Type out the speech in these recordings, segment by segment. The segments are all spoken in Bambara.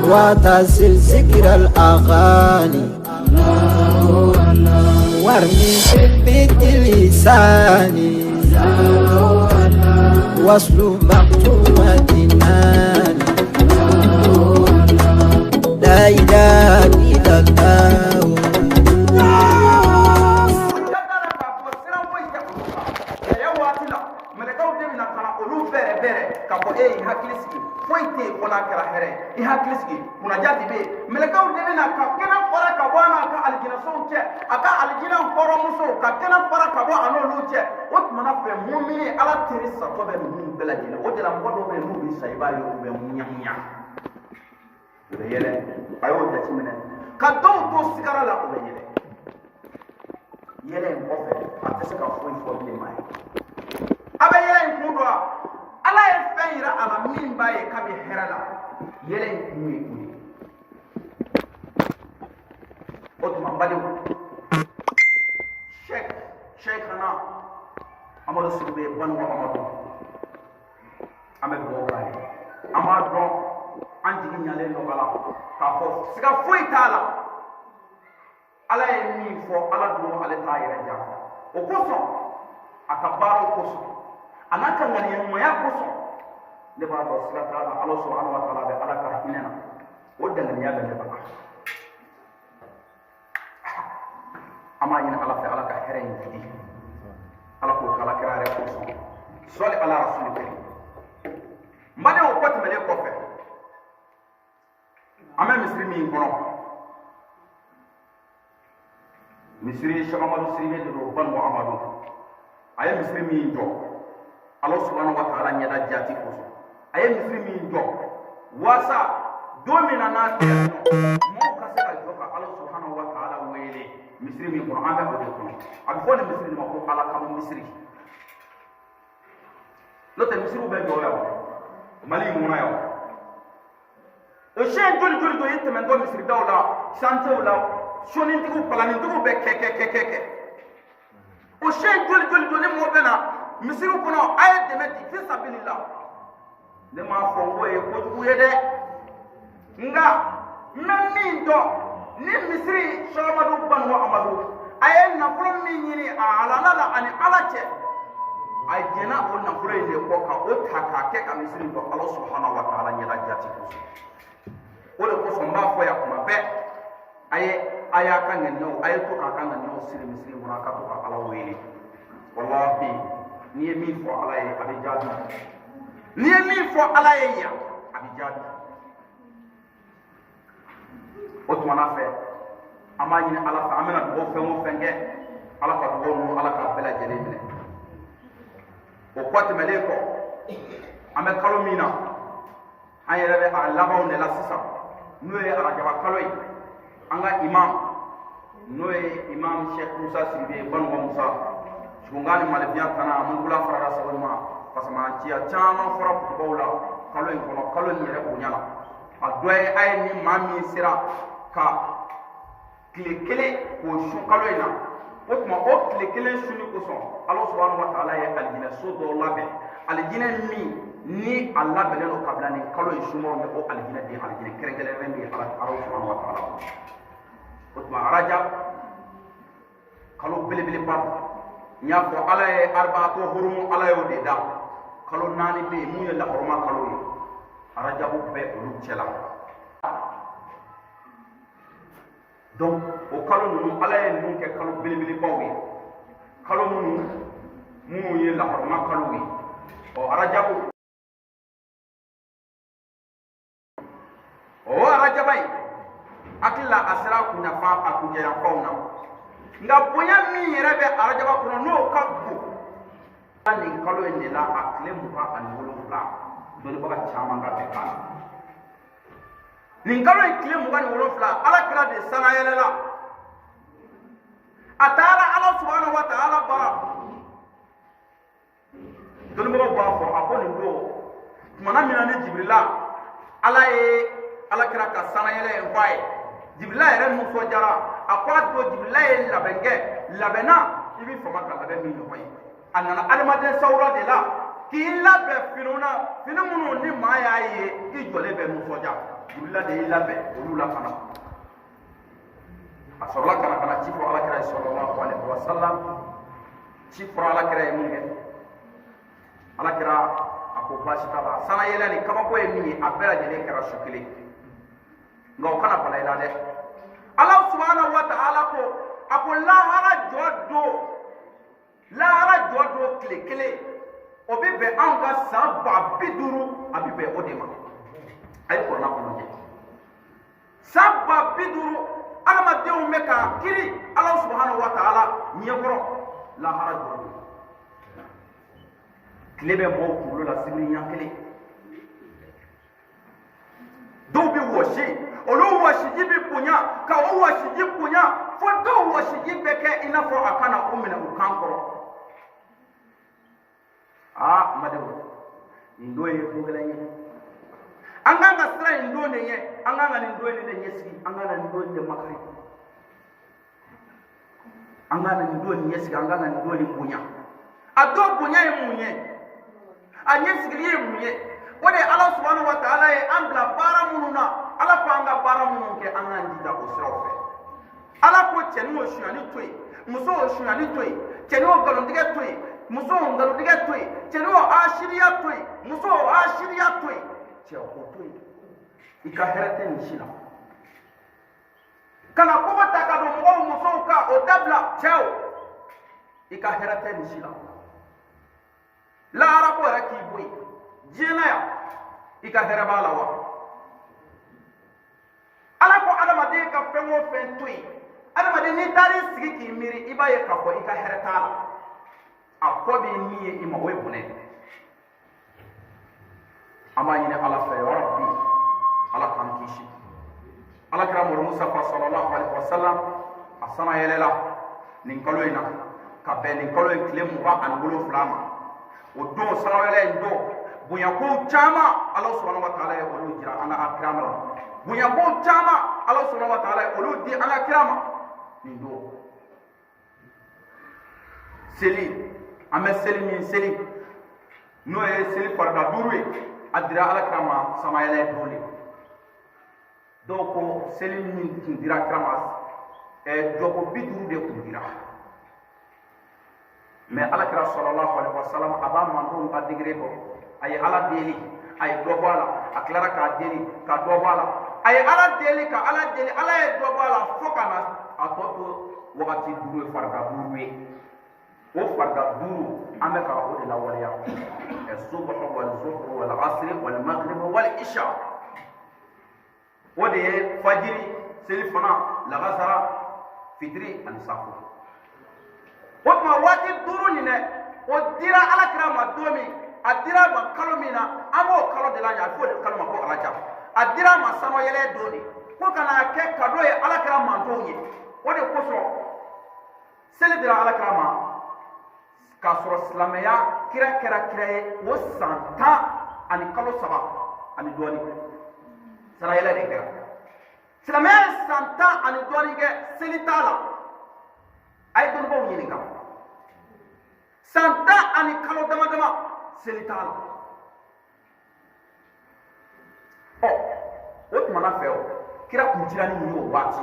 واعتزل ذكر الأغاني وارمي بيت اللسان وصل مقتومة النان لا إله إلا الله. Mɛlɛkɛw de bɛna ka na olu bɛrɛ bɛrɛ k'a fɔ e y'i hakili sigi, foyi tɛ yen fo n'a kɛra hɛrɛ ye, i hakili sigi, kunnaja de bɛ yen. Mɛlɛkɛw de bɛna ka kɛnɛ fara ka bɔ a n'a ka alijinɛsow cɛ, a ka alijinɛ hɔrɔnmusow ka kɛnɛ fara ka bɔ a n'olu cɛ. O tuma na fɛ, mumini Ala teri satɔ bɛ ninnu bɛɛ lajɛlen. O de la mɔgɔ dɔw bɛ yen, n'u bɛ sa, i b'a ye u bɛ ŋuɲaŋuɲa, u bɛ yɛlɛ. A y'o jateminɛ ka dɔw to sigara la, u bɛ yɛlɛ. Yɛlɛ in kɔfɛ, a tɛ se ka foyi fɔ bilen maa ye. A bɛ yɛlɛ in kun dɔn wa? Ala ye fɛn yira a la min b'a ye k'a bɛ hɛrɛ la. Yɛlɛ in kun ye o ye. O tuma n badenw, Sɛk Sɛkana Amadu Sidibe Banuwa Amadu, an bɛ dugawu k'a ye. An b'a dɔn, an jigi ɲalen don a la k'a fɔ siga foyi t'a la, Ala ye min fɔ, Ala dun ale t'a yɛrɛ janfa. O kosɔn, a ka baaraw kosɔn, a n'a ka ŋaniya ɲumanya kosɔn, ne b'a dɔn siga t'a la, Ala subahana wa taala bɛ Ala ka hinɛ na. O danganiya bɛ ne bara. An b'a ɲini Ala fɛ, Ala ka hɛrɛ in jidi, Ala k'o k'Ala kira yɛrɛ kosɔn. Sɔli ala rasuli kari. N badenw, o kɔ tɛmɛnen kɔfɛ, an bɛ misiri min kɔnɔ, misiri Sɛk Amadu Sidibe de don, Banuwa Amadu. A ye misiri min jɔ Ala subahana wa taala ɲɛda jati kosɔn, a ye misiri min jɔ waasa don min na n'a tɛ yan nɔ, mɔgɔw ka se ka jɔ ka Ala subahana wa taala wele misiri min kɔnɔ, an bɛ o de kɔnɔ. A bɛ fɔ nin misiri nin ma ko Ala kama misiri. N'o tɛ, misiriw bɛ jɔ yan o, Mali in kɔnɔ yan o. O siyɛn joli joli don i tɛmɛntɔ misiridaw la, santew la, sonintigiw, palanitigiw bɛ kɛ kɛ kɛ kɛ kɛ. O siyɛn joli joli don ni mɔgɔ bɛ na misiriw kɔnɔ, a ye dɛmɛ di fi sabilila. Ne m'a fɔ n k'o ye kojugu ye dɛ, nka n bɛ min dɔn ni misiri Sɛk Amadu Banuwa Amadu, a ye nafolo min ɲini a halala la ani Ala cɛ, a jɛnna o nafolo in de kɔ ka o ta k'a kɛ ka misiri jɔ Ala subahana wa taala ɲɛda jati kosɔn. O de kosɔn n b'a fɔ yan kuma bɛɛ, a ye a y'a ka ŋaniyaw, a ye to k'a ka ŋaniyaw siri misiri kɔnɔ, a ka to ka Ala wele. Walahi, n'i ye min fɔ Ala ye, a bɛ jaabi. N'i ye min fɔ Ala ye yan, a bɛ jaabi. O tuma na fɛ, an b'a ɲini Ala fɛ, an bɛna dugawu fɛn o fɛn kɛ, Ala ka dugawu ninnu, Ala k'a bɛɛ lajɛlen minɛ. O kɔ tɛmɛnen kɔ, an bɛ kalo min na, an yɛrɛ bɛ a labanw de la sisan, n'o ye arajaba kalo ye. An ka imam, n'o ye imam Sheikh Musa Sidibe Banuwa Musa Sugunga ni Malibiya tana Mungula farara sababu ma fasamanciya caman fɔra kutubaw la kalo in kɔnɔ, kalo in yɛrɛ bonya la. A dɔ ye a ye ni maa min sera ka tile kelen k'o sun kalo in na, o tuma o tile kelen sunni kosɔn, Ala subahana wa taala ye alijinɛ so dɔ labɛn, alijinɛ min ni a labɛnnen don kabila nin kalo in sunbaw ye, o alijinɛ den alijinɛ kɛrɛnkɛrɛnnen bɛ Ala subahana wa taala. O tuma araja kalo belebeleba don. N y'a fɔ, Ala ye arbaatu hurumu, Ala y'o de da. Kalo 4 bɛ yen mun ye lahɔrɔma kalo ye, arajabu bɛ olu cɛla. Donc o kalo ninnu, Ala ye ninnu kɛ kalo belebelebaw ye, kalo minnu ye lahɔrɔma kalow ye. Ɔ arajabu, o arajaba in, hakili la a sera a kunɲafa a kuncɛyanfanw na. Nka bonya min yɛrɛ bɛ arajaba kɔnɔ, n'o ka bon nin kalo in de la, a tile 27, dɔnnibaga caman ka bɛn kan na. Nin kalo in tile 27, Ala kira de sanayɛlɛla, a taara Ala subahana wa taala bara. Dɔnnibagaw b'a fɔ a ko nin don tumana min na ni Jibirila, Ala ye Ala kira ka sanayɛlɛ in fɔ a ye, Jibirila yɛrɛ nisɔndiyara. A ko a don Jibirila ye labɛn kɛ, labɛnna i bɛ fama ka labɛn min ɲɔgɔn ye. A nana adamaden sawura de la k'i labɛn finiw na, fini minnu ni maa y'a ye i jɔlen bɛ nisɔndiya. Jibirila de y'i labɛn olu la ka na. A sɔrɔla ka na ka na ci fɔ ala kira ye sallallahu alaihi wa sallam. Ci fɔra ala kira ye mun kɛ, ala kira a ko baasi t'a la. Sanayɛlɛ ni kabako ye min ye, a bɛɛ lajɛlen kɛra su kelen, nka o kana bala i la dɛ. Ala subahana wa ta'ala ko, a ko lahara jɔ don, lahara jɔ don tile kelen, o bɛ bɛn anw ka san 50000, a bɛ bɛn o de ma. A ye kuranna kɔnɔ jɛ, san 50000 adamadenw bɛ ka kiri ala subahana wa ta'ala ɲɛkɔrɔ lahara jɔ don. Tile bɛ mɔgɔw kunkolo la sibiri ɲɛ kelen, dɔw bɛ wɔsi, olu wɔsiji bɛ bonya ka o wɔsiji bonya fo dɔw wɔsiji bɛ kɛ i n'a fɔ a kana u minɛ u kan kɔrɔ. Aa n badenw, nin don ye ko gɛlɛn ye. An kan ka siran nin don de ɲɛ, an kan ka nin don in de ɲɛsigi, an kan ka nin don in de makari, an kan ka nin don in ɲɛsigi, an kan ka nin don in bonya. A don bonya ye mun ye? A ɲɛsigili ye mun ye? O de ye ala subahana wa taala ye an bila baara minnu na, ala ko an ka baara minnu kɛ, an k'an jija o siraw fɛ. Ala ko cɛnin o sonyali to yen, muso o sonyali to yen, cɛnin o nkalontigɛ to yen, muso o nkalontigɛ to yen, cɛnin o asiriya to yen, muso o asiriya to yen, cɛ o to yen. I ka hɛrɛ tɛ nin si la. Kana kɔgɔ ta ka don mɔgɔw musow kan, o dabila. Cɛw, i ka hɛrɛ tɛ nin si la. Lahara ko yɛrɛ k'i bɔ yen, diɲɛ na yan, i ka hɛrɛ b'a la wa? Ala ko adamaden ka fɛn o fɛn to yen, adamaden n'i taar'i sigi k'i miiri, i b'a ye k'a fɔ i ka hɛrɛ t'a la. A kɔ bɛ min ye i ma, o ye bɔnɛ ye. An b'a ɲini ala fɛ, ya Rabbi, ala k'an kisi. Ala kira Muhammadu Mustafa sallallahu alaihi wa sallam, a sana yɛlɛla nin kalo in na ka bɛn nin kalo in tile 27 ma. O don sanayɛlɛ in don, bonyakow caman ala subahana wa taala ye olu jira an ka kira ma. Bonyakow caman ala subahana wa taala ye olu di an ka kira ma nin don. Seli, an bɛ seli min seli, n'o ye seli farida 5 ye, a dira ala kira ma sanayɛlɛ don de. Dɔw ko seli min tun dira kira ma, jɔko 50 de tun dira. Mais ala kira sallallahu alaihi wa sallam, a b'a mantonw ka degré dɔn. A ye ala deli, a ye dɔ bɔ a la, a tilara k'a deli ka dɔ bɔ a la, a ye ala deli ka ala deli, ala ye dɔ bɔ a la fo ka na a tɔ to wagati 5 ye, farida 5 ye. O farida 5, an bɛ ka o de lawaleya: subuhu wal zuhru wal asri wal maghrib wal isha. O de ye fajiri, seli fana, lagasara, fitiri ani safo. O tuma waati 5 nin dɛ, o dira ala kira ma don min, a dira a ma kalo min na, an b'o kalo de la ɲɛ, a bɛ fɔ o de kalo ma ko Arajab. A dira a ma sanuyɛlɛ don de, ko ka n'a kɛ kado ye ala kira mantonw ye. O de kosɔn seli dira ala kira ma k'a sɔrɔ silamɛya kira kɛra kira ye o san 10 ani kalo 3 ani dɔɔnin. Sanayɛlɛ de kɛra. Silamɛya ye san 10 ani dɔɔnin kɛ, seli t'a la. A ye dɔnnibaaw ɲininka, san 10 ani kalo dama dama, seli t'a la. Ɔ o tuma na fɛ, o kira kun cira ni mun ye o waati?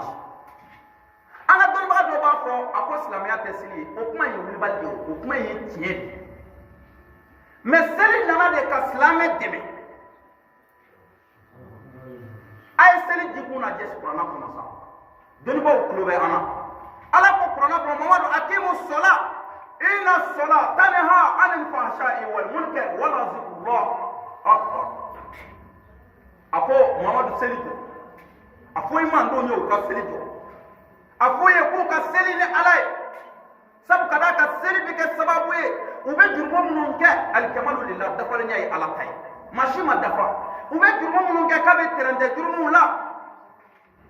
An ka dɔnnibaga dɔw b'a fɔ a ko silamɛya tɛ seli ye. O kuma in ye wulibali de ye, o kuma in ye tiɲɛ de ye. Mais seli nana de ka silamɛ dɛmɛ. A ye seli jikun lajɛ kuranna kɔnɔ sa, dɔnnibaaw tulo bɛ an na. Ala ko kuranna kɔnɔ, Mamadu akimu sɔla inna sɔla tanha anil fahsha'i wal munkar wala zikrullah akbar. A ko Mamadu seli jɔ, a fɔ i mandenw ye u ka seli jɔ, a fɔ ye k'u ka seli ni ala ye, sabu ka d'a kan seli bɛ kɛ sababu ye u bɛ jurumu minnu kɛ, alikamalu lillah, dafalenya ye ala ta ye, maa si ma dafa. U bɛ jurumu minnu kɛ k'a bɛ tɛrɛntɛ jurumuw la,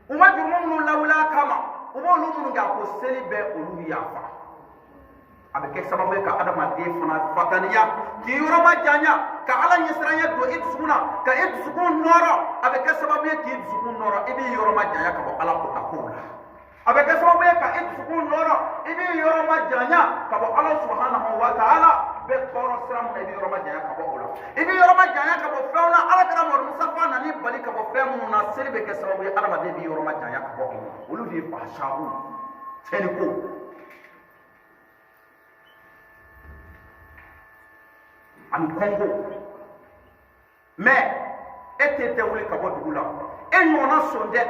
u ma jurumu minnu lawuli a kama, u b'olu minnu kɛ, a ko seli bɛ olu yafa. A bɛ kɛ sababu ye ka adamaden fana fataniya, k'i yɔrɔ ma janya, ka ala ɲɛsiranya don i dusukun na, ka i dusukun nɔrɔ. A bɛ kɛ sababu ye k'i dusukun nɔrɔ, i b'i yɔrɔ ma janya ka bɔ ala kota kow la. A bɛ kɛ sababu ye ka i dusukun nɔrɔ, i b'i yɔrɔ ma janya ka bɔ ala subahanahu wa taala bɛ tɔɔrɔ sira min na, i b'i yɔrɔ ma janya ka bɔ o la, i b'i yɔrɔ ma janya ka bɔ fɛnw na. Ala kɛra Mamadu Mustafa nan'i bali ka bɔ fɛn minnu na, seli bɛ kɛ sababu ye adamaden b'i yɔrɔ majanya ka bɔ o ma, olu de ye fahashahu, tiɲɛni ko. Ani kɔnko. Mais e tɛ wuli ka bɔ dugu la, e ɲɔgɔnna sɔn dɛ,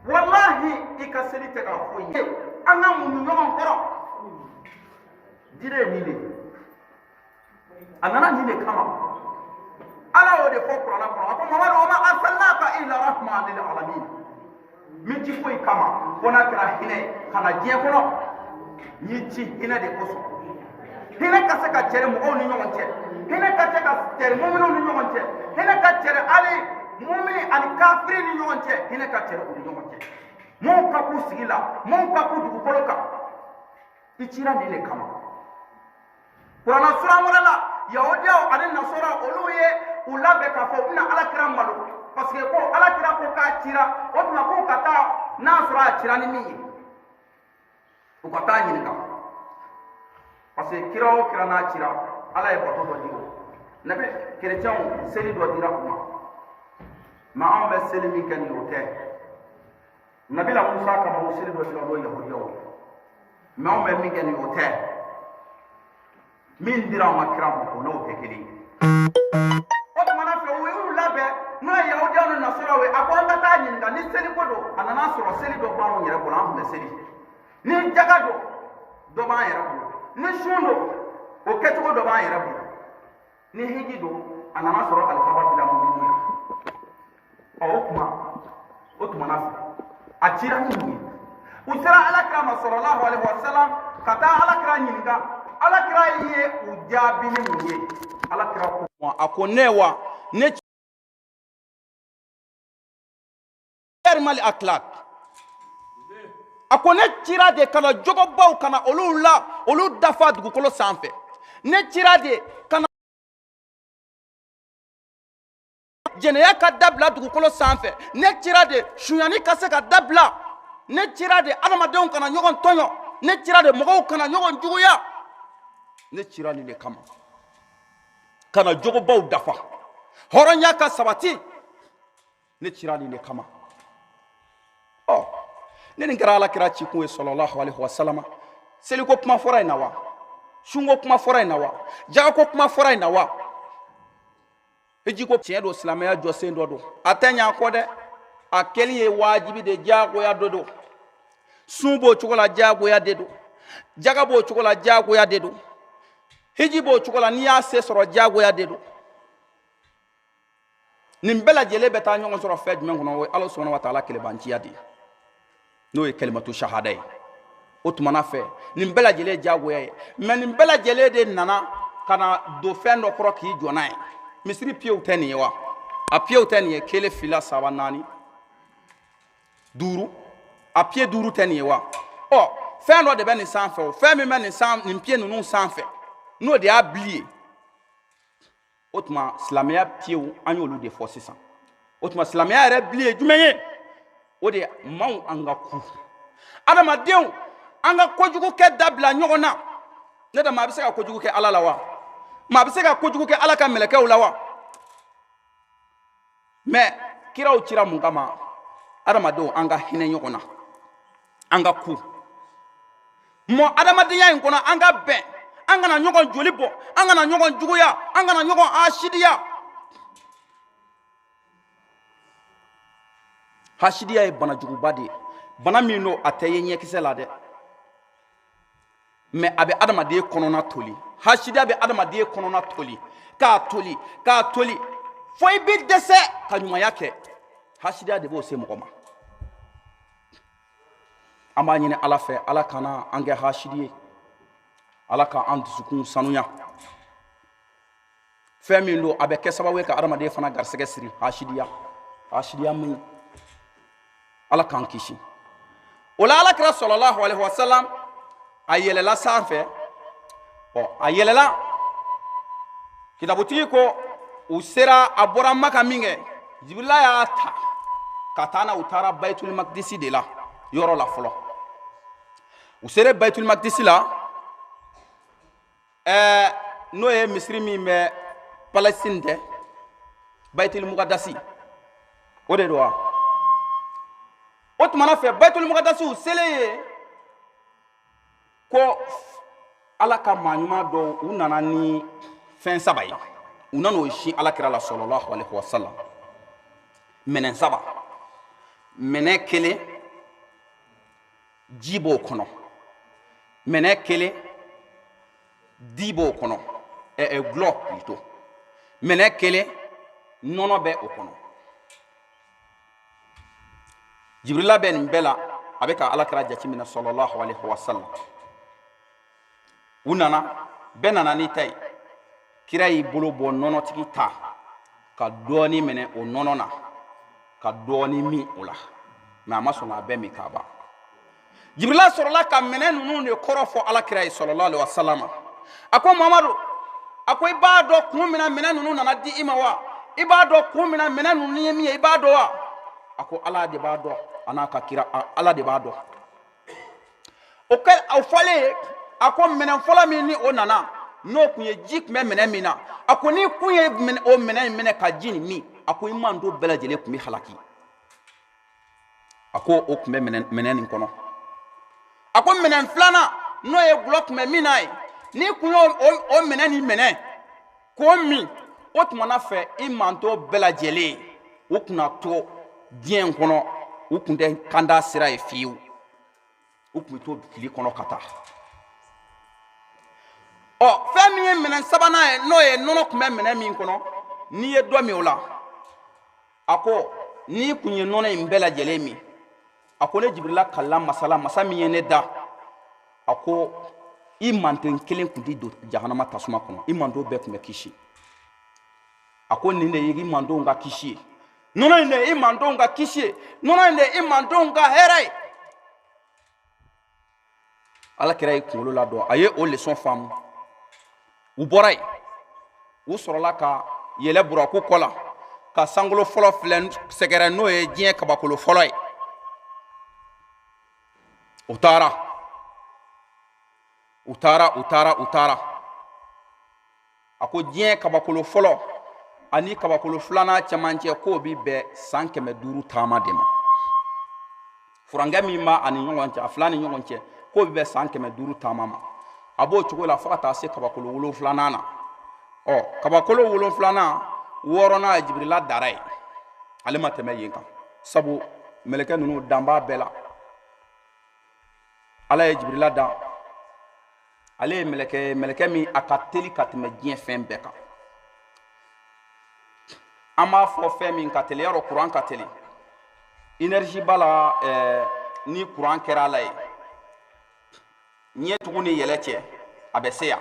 walahi i ka seli tɛ k'a foyi ye. An ka muɲu ɲɔgɔn kɔrɔ. Diinɛ ye nin de ye, a nana nin de kama. Ala y'o de fɔ kuranɛ kɔnɔ, a ko Mamadu, wa ma arsalnaka illa rahmatan lil alamin. Min ci foyi kama fo n'a kɛra hinɛ ye ka na diɲɛ kɔnɔ. N y'i ci hinɛ de kosɔn, hinɛ ka se ka cɛri mɔgɔw ni ɲɔgɔn cɛ, hinɛ ka se ka cɛri muminw ni ɲɔgɔn cɛ, hinɛ ka cɛri hali mumini ani kafiri ni ɲɔgɔn cɛ, hinɛ ka cɛri u ni ɲɔgɔn cɛ. Maaw ka k'u sigi la, maaw ka k'u dugukolo kan, i cira nin de kama. Kuranɛ sura wɛrɛ la, yahudiyaw ani nasɔraw, olu ye u labɛn k'a fɔ u bɛna alakira malo, parce que ko alakira ko k'a cira, o tuma k'u ka taa n'a sɔrɔ a cira ni min ye, u ka taa ɲininka, parce que kira o kira n'a cira, ala ye bato dɔ di o nabi. Kerecɛnw, seli dɔ dira u ma, mais anw bɛ seli min kɛ nin, o tɛ. Nabila Musa kama, o seli dɔ dira n'o ye yahudiyaw ye, mais anw bɛ min kɛ nin, o tɛ. Min dira anw ka kira ma, o n'o tɛ kelen ye. O tuma na fɛ, u y'u labɛn, n'o ye yahudiyaw ni nasɔraw ye, a ko an ka taa ɲininka ni seli ko don. A nana sɔrɔ seli dɔ b'anw yɛrɛ bolo, an tun bɛ seli. Ni jaga don, dɔ b'an yɛrɛ bolo. Ni sun don, o kɛcogo dɔ b'an yɛrɛ bolo. Ni hiji don, a nana sɔrɔ alikaba bila minnu ye. Ɔ, o tuma, o tuma na fɛ, a cira ni mun ye? U sera alakira ma sallallahu alaihi wasallam ka taa alakira ɲininka. Alakira ye u jaabi ni mun ye? Alakira ko, a ko ne wa ne mali akhlaq, a ko ne cira de ka na jogobaw, ka na olu la, olu dafa dugukolo sanfɛ. Ne cira de ka na jɛnɛya ka dabila dugukolo sanfɛ. Ne cira de sunyani ka se ka dabila. Ne cira de adamadenw kana ɲɔgɔn tɔɲɔ. Ne cira de mɔgɔw kana ɲɔgɔn juguya. Ne cira nin de kama, ka na jogobaw dafa, hɔrɔnya ka sabati. Ne cira nin de kama. Ɔ, ne nin kɛra ala kira cikun ye sallallahu alaihi wasallam. Seliko kuma fɔra yen na wa? Sunko kuma fɔra yen na wa? Jagako kuma fɔra yen na wa? Hiji ko tiɲɛ don, silamɛya jɔsen dɔ don, a tɛ ɲɛ a kɔ dɛ. A kɛli ye wajibi de, diyagoya dɔ don. Sun b'o cogo la, diyagoya de don. Jaga b'o cogo la, diyagoya de don. Hiji b'o cogo la, n'i y'a se sɔrɔ, diyagoya de don. Nin bɛɛ lajɛlen bɛ taa ɲɔgɔn sɔrɔ fɛn jumɛn kɔnɔ? O ye Ala subahana wa taala kelebanciya de ye, n'o ye kalimatu shahada ye. O tuma na fɛ, nin bɛɛ lajɛlen ye diyagoya ye, mais nin bɛɛ lajɛlen de nana ka na don fɛn dɔ kɔrɔ k'i jɔ n'a ye. Misiri piyew tɛ nin ye wa? A piyew tɛ nin ye? 1, 2, 3, 4, 5, a piye 5 tɛ nin ye wa? Ɔ, fɛn dɔ de bɛ nin sanfɛ, o fɛn min bɛ nin san, nin piye ninnu sanfɛ, n'o de y'a bili ye. O tuma silamɛya piyew, an y'olu de fɔ sisan. O tuma silamɛya yɛrɛ bili ye jumɛn ye? O de ye maaw an ka ku adamadenw, an ka kojugu kɛ dabila ɲɔgɔn na. Ne da, maa bɛ se ka kojugu kɛ Ala la wa? Maa bɛ se ka kojugu kɛ Ala ka mɛlɛkɛw la wa? Mais kiraw cira mun kama? Adamadenw an ka hinɛ ɲɔgɔn na, an ka ku mɔ adamadenya in kɔnɔ, an ka bɛn, an kana ɲɔgɔn joli bɔ, an kana ɲɔgɔn juguya, an kana ɲɔgɔn hasidiya. Hasidiya ye bana juguba de ye, bana min don, a tɛ ye ɲɛkisɛ la dɛ, mais a bɛ adamaden kɔnɔna toli. Hasidiya bɛ adamaden kɔnɔna toli, k'a toli, k'a toli, fo i bɛ dɛsɛ ka ɲumanya kɛ. Hasidiya de b'o se mɔgɔ ma. An b'a ɲini Ala fɛ, Ala kana an kɛ hasidi ye, Ala ka an dusukun sanuya. Fɛn min don, a bɛ kɛ sababu ye ka adamaden fana garisɛgɛ siri. Hasidiya, hasidiya man ɲi, Ala k'an kisi o la. Ala kira sallallahu alaihi wasallam, a yɛlɛla sanfɛ. Ɔ, a yɛlɛla, kitabutigi ko u sera, a bɔra Maka min kɛ, Jibirila y'a ta ka taa n'a, u taara Bayitul Makdisi de la, yɔrɔ la fɔlɔ. U sera Bayitul Makdisi la, n'o ye misiri min bɛ Palestine tɛ, Bayitul Mukadasi, o de don wa? O tuma na fɛ, Baitul Mukadasi, u selen ye ko Ala ka maa ɲuman dɔw, u nana ni fɛn saba ye, u nana o sin Ala kira la sallallahu alaihi wa sallam. Minɛn saba, minɛn kelen ji b'o kɔnɔ, minɛn kelen di b'o kɔnɔ, gulɔ plutôt, minɛn kelen nɔnɔ bɛ o kɔnɔ. Jibrila bɛ nin bɛɛ la, a bɛ ka Ala kira jateminɛ sallallahu alaihi wa sallam. U nana, bɛɛ nana n'i ta ye. Kira y'i bolo bɔ nɔnɔtigi ta ka dɔɔni minɛ o nɔnɔ na, ka dɔɔni min o la, mais a ma sɔn k'a bɛɛ min k'a ban. Jibrila sɔrɔla ka minɛn ninnu de kɔrɔ fɔ Ala kira ye sallallahu alaihi wa sallam. A ko Muhamadu, a ko i b'a dɔn kun min na minɛn ninnu nana di i ma wa? I b'a dɔn kun min na minɛn ninnu ye min ye, i b'a dɔn wa? A ko Ala de b'a dɔn, a n'a ka kira, Ala de b'a dɔn. O kɛ, o fɔlen, a ko minɛn fɔlɔ min ni o nana, n'o kun ye ji tun bɛ minɛn min na, a ko n'i kun ye o minɛn in minɛ ka ji nin min, a ko i mantɔn bɛɛ lajɛlen tun bɛ halaki. A ko o tun bɛ minɛn nin kɔnɔ. A ko minɛn filanan, n'o ye gulɔ tun bɛ min na ye, n'i kun y'o o minɛn nin minɛ k'o min, o tuma na fɛ i mantɔn bɛɛ lajɛlen u kun na to diɲɛ in kɔnɔ, u kun tɛ kanda sira ye fiyewu, u kun bɛ to fili kɔnɔ ka taa. Ɔ, fɛn min ye minɛn sabanan ye, n'o ye nɔnɔ tun bɛ minɛn min kɔnɔ, n'i ye dɔ min o la, a ko n'i kun ye nɔnɔ in bɛɛ lajɛlen min, a ko ne Jibirila kalila masa la, masa min ye ne da, a ko i manton kelen kun tɛ don jahanama tasuma kɔnɔ, i manton bɛɛ tun bɛ kisi. A ko nin de ye i mantonw ka kisi ye, nɔnɔ in de ye i mantonw ka kisi ye, nɔnɔ in de ye i mantonw ka hɛrɛ ye. Ala kira ye kunkolo ladɔn, a ye o leçon faamu. U bɔra yen, u sɔrɔla ka yɛlɛ buraku kɔ la ka sankolo fɔlɔ filɛ sɛgɛrɛ, n'o ye diɲɛ kabakolo fɔlɔ ye. U taara, u taara, u taara, u taara. A ko diɲɛ kabakolo fɔlɔ ani kabakolo filanan cɛmancɛ, k'o bi bɛn san 500 taama de ma. Furankɛ min b'a ani ɲɔgɔn cɛ, a fila ni ɲɔgɔn cɛ, k'o bi bɛn san 500 taama ma. A b'o cogo la fo ka taa se kabakolo wolonfilanan na. Ɔ, kabakolo wolonfilanan, wɔɔrɔnan ye Jibirila dara ye, ale ma tɛmɛ yen kan, sabu mɛlɛkɛ ninnu dan b'a bɛɛ la. Ala ye Jibirila dan, ale ye mɛlɛkɛ ye, mɛlɛkɛ min a ka teli ka tɛmɛ diɲɛ fɛn bɛɛ kan. An b'a fɔ fɛn min ka teli, yarɔ kuran ka teli, énergie b'a la. Ni kuran kɛra a la ye, ɲɛ tugun ni yɛlɛ cɛ, a bɛ se yan,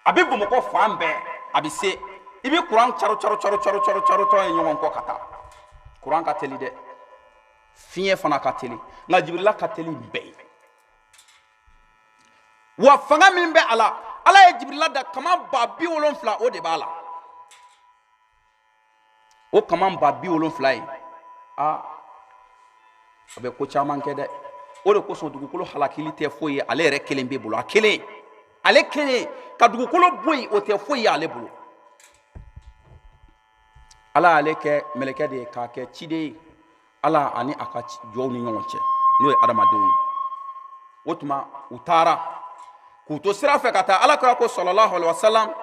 a bɛ Bamakɔ fan bɛɛ, a bɛ se. I bɛ kuran caro caro caro caro caro caro tɔ ye ɲɔgɔn kɔ ka taa. Kuran ka teli dɛ, fiɲɛ fana ka teli, nka Jibirila ka teli bɛɛ ye. Wa fanga min bɛ a la, Ala ye Jibirila da kaman 70,000, o de b'a la. O kaman 70,000 ye, a bɛ ko caman kɛ dɛ. O de kosɔn dugukolo halakili tɛ foyi ye ale yɛrɛ kelen bɛ bolo. A kelen, ale kelen ka dugukolo bɔ yen, o tɛ foyi ye ale bolo. Ala y'ale kɛ mɛlɛkɛ de ye k'a kɛ ciden ye Ala ani a ka jɔnw ni ɲɔgɔn cɛ, n'o ye adamadenw ye. O tuma u taara k'u to sira fɛ ka taa, Ala kira ko sallallahu alaihi wa sallam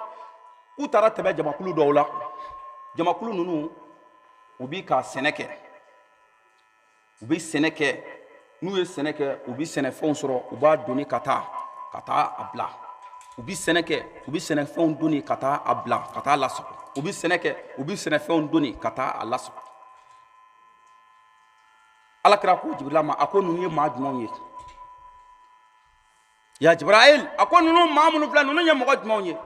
k'u taara tɛmɛ jamakulu dɔw la. Jamakulu ninnu, u bi ka sɛnɛ kɛ, u bi sɛnɛ kɛ. N'u ye sɛnɛ kɛ, u bi sɛnɛfɛnw sɔrɔ, u b'a doni ka taa, ka taa a bila. U bi sɛnɛ kɛ, u bi sɛnɛfɛnw doni ka taa a bila, ka taa lasago. U bi sɛnɛ kɛ, u bi sɛnɛfɛnw doni ka taa a lasago. Ala kira ko Jibirila ma, a ko ninnu ye maa jumɛnw ye? Ya Jibril, a ko ninnu maa minnu filɛ, ninnu ye mɔgɔ jumɛnw ye?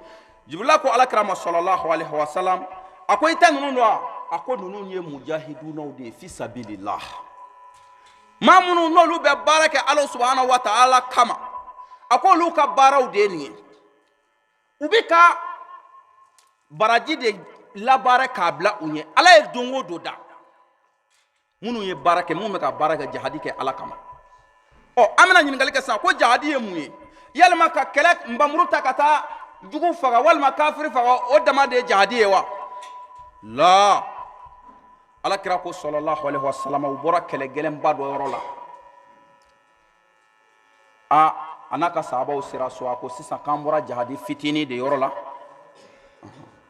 Jibirila ko Ala kira ma sallallahu alaihi wa sallam, a ko i tɛ ninnu dɔn wa? A ko ninnu ye mujahidunaw de ye fi sabilillah, maa minnu n'olu bɛ baara kɛ Ala subahana wa ta'ala kama. A ko olu ka baaraw de ye nin ye, u bɛ ka baraji de labaara k'a bila u ɲɛ. Ala ye don o don da minnu ye baara kɛ, minnu bɛ ka baara kɛ, jahadi kɛ Ala kama. Ɔ, an bɛna ɲininkali kɛ sisan ko jahadi ye mun ye? Yalima ka kɛlɛ nbamuru ta ka taa jugu faga walima kafiri faga, o dama de ye jahadi ye wa? La, Ala kira ko sallallahu alaihi wasallam u bɔra kɛlɛ gɛlɛnba dɔ yɔrɔ la. A a n'a ka sahabaw sera so, a ko sisan k'an bɔra jahadi fitinin de yɔrɔ la,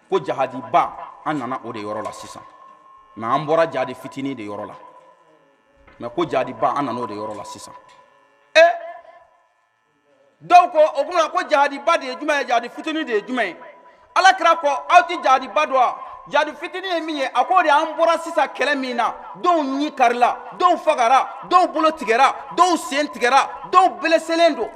ko jahadiba an nana o de yɔrɔ la sisan. Mais an bɔra jahadi fitinin de yɔrɔ la, mais ko jahadiba an nana o de yɔrɔ la sisan. Dɔw ko o kuma ko jahadiba de ye jumɛn ye, jahadi fitinin de ye jumɛn ye? Ala kira ko aw ti jahadiba dɔn wa? Jahadi fitinin ye min ye, a k'o de an bɔra sisan kɛlɛ min na, dɔw ɲi karila, dɔw fagara, dɔw bolo tigɛra, dɔw sen tigɛra, dɔw blesselen don.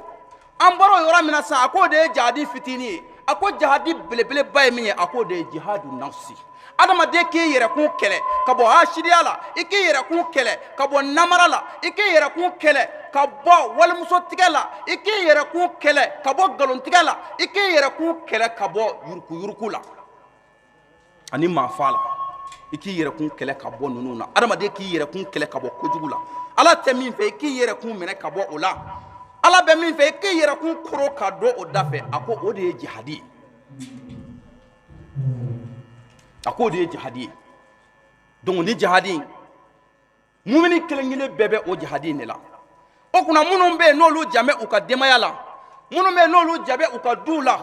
An bɔra o yɔrɔ min na sisan, a k'o de ye jahadi fitinin ye. A ko jahadi belebeleba ye min ye, a k'o de ye jihadu nafsi. Adamaden k'i yɛrɛkun kɛlɛ ka bɔ hasidiya la, i k'i yɛrɛkun kɛlɛ ka bɔ namara la, i k'i yɛrɛkun kɛlɛ ka bɔ walimusotigɛ la, i k'i yɛrɛkun kɛlɛ ka bɔ nkalontigɛ la, i k'i yɛrɛkun kɛlɛ ka bɔ yurukuyuruku la ani maafa la, i k'i yɛrɛkun kɛlɛ ka bɔ ninnu na. Adamaden k'i yɛrɛkun kɛlɛ ka bɔ kojugu la. Ala tɛ min fɛ, i k'i yɛrɛkun minɛ ka bɔ o la. Ala bɛ min fɛ, i k'i yɛrɛkun koro ka don o da fɛ. A ko o de ye jihadi ye. A k'o de ye jihadi ye. Donc ni jihadi in, mumini kelen kelen bɛɛ bɛ o jihadi in de la. O kunna minnu bɛ yen n'olu jan bɛ u ka denbaya la, minnu bɛ yen n'olu jan bɛ u ka duw la,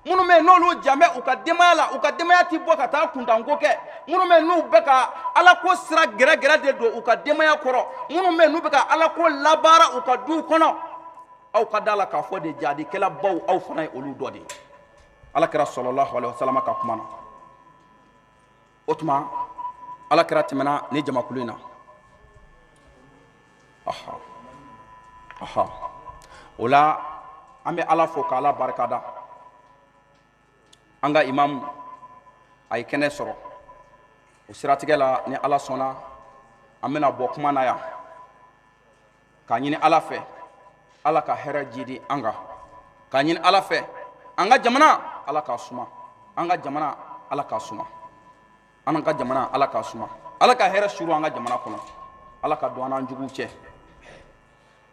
minnu bɛ yen n'olu jan bɛ u ka denbaya la, u ka denbaya ti bɔ ka taa kuntanko kɛ, minnu bɛ yen n'u bɛ ka alako sira gɛrɛgɛrɛ de don u ka denbaya kɔrɔ, minnu bɛ yen n'u bɛ ka alako labaara u ka duw kɔnɔ, aw ka da la k'a fɔ de jihadikɛlabaw aw fana ye olu dɔ de ye. Ala kira sallallahu alaihi wasallam ka kuma na. O tuma ala kira tɛmɛna ni jamakulu in na. Aha aha, o la an bɛ ala fo k'ala barikada. An ka imamu a ye kɛnɛ sɔrɔ o siratigɛ la. Ni ala sɔnna, an bɛna bɔ kuma na yan k'a ɲini ala fɛ, ala ka hɛrɛ jidi an kan, k'a ɲini ala fɛ an ka jamana ala k'a suma, an ka jamana ala k'a suma, an ka jamana ala k'a suma, ala ka hɛrɛ suru an ka jamana kɔnɔ, ala ka don an n'an juguw cɛ.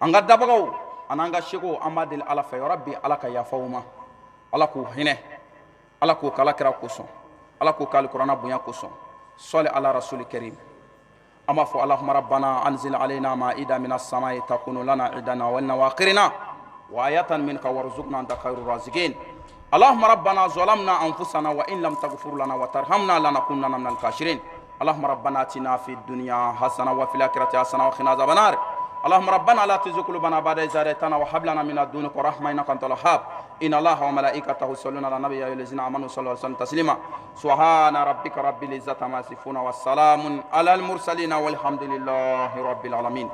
An ka dabagaw an'an ka seko, an b'a deli ala fɛ, yɔrɔ bi ala ka yafa u ma, ala k'u hinɛ, ala k'o k'ala kira kosɔn, ala k'o k'ale kuranna bonya kosɔn. Sɔli ala rasuli karim. An b'a fɔ allahumma rabbana anzil alayna ma'ida minas samai takunu lana idana wa lana wa akhirina wa ayatan minka warzuqna anta khairur raziqin. اللهم ربنا ظلمنا أنفسنا وإن لم تغفر لنا وترحمنا لنكونن من الخاسرين. اللهم ربنا آتنا في الدنيا حسنة وفي الآخرة حسنة وقنا عذاب النار. اللهم ربنا لا تزغ قلوبنا بعد إذ هديتنا وهب لنا من لدنك رحمة إنك أنت الوهاب. إن الله وملائكته يصلون على النبي يا أيها الذين آمنوا صلوا عليه وسلموا تسليما. سبحان ربك رب العزة عما يصفون والسلام على المرسلين والحمد لله رب العالمين.